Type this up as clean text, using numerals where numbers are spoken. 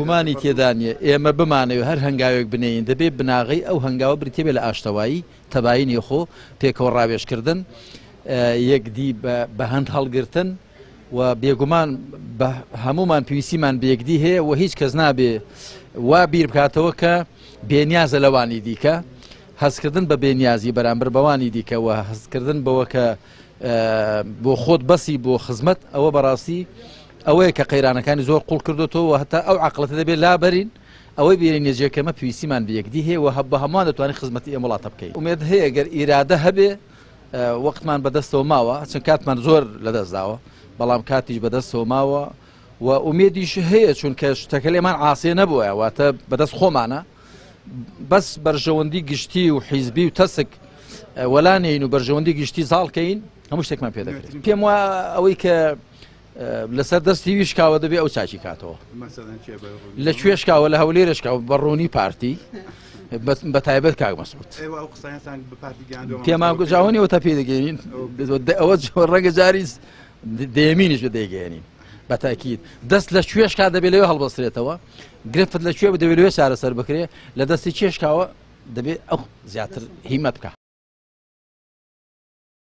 گومانی تێدا نییە ئێمە بمانەوێ هەر هەنگاوێک بنێین دەبێ بناغەی ئەو هەنگاوە بریتی بێ لە ئاشتەوایی، تەبایی نێوخۆ، پێکەوە ڕاوێژکردن، یەکدی بە هەند هەڵگرتن و بێگومان بە هەمومان پێویستیمان بە یەکدی هەیە و هیچ کەس نابێ وا بیر بکاتەوە کە بێنیازە لەوانی دیکە. هەستکردن بە بێنیازی بەرامبەر بەوانی دیکە و هەستکردن بەوە کە بۆ خۆت بەسی بۆ خزمەت ئەوە بەڕاستی ئەوەیە کە قەیرانەکانی زۆر قوڵ کردوێتەوە و هەتا ئەو عقلەتە دەبێت لابەرین ئەوەی بێنینە جێکەمە پێویستیمان بە یەکدی هەیە و بە هەمووان دەتوانین خزمەتی ئەم وڵاتە بکەین. ئومێد هەیە گەر ئیرادە هەبێ وەختمان بەدەستەوە ماوە چەند کاتمان زۆر لەدەست داوە بەڵام کاتیش بەدەستەوە ماوە و ئومێدیش هەیە چونکە شتەکە لێمان عاسێ نەبووە واتە بەدەست خۆمانە بەس بەرژەوەندی گشتی و حیزبی و تەسک وەلا نین و بەرژەوەندی گشتی زاڵکەین هەموو شتێکمان پێ دەکرێت. پێم وا ئەوەی کە لەسەر دەستی وی شکاوە دەبێ ئەو چاکی کاتەوە. لە کوێ شکاوە؟ لە هەولێر شکاوە بە ڕوونی پارتی بە تایبەت کاک مەسعود. پێمان گوجاوەنی ئەوە تا پێ دەگەێنین ئەوە ڕەنگە جاری دەیەمینیش بە دەیگەێنین بە تاکید دەست لە کوێشکا دەبێ لەوێ هەڵبەسترێتەوە گرفت لە کوێ دەبێ لەوێ چارەسەر بکرێ لە دەستی کێشکاوە دەبێ ئەو زیاتر هیمەت بکە.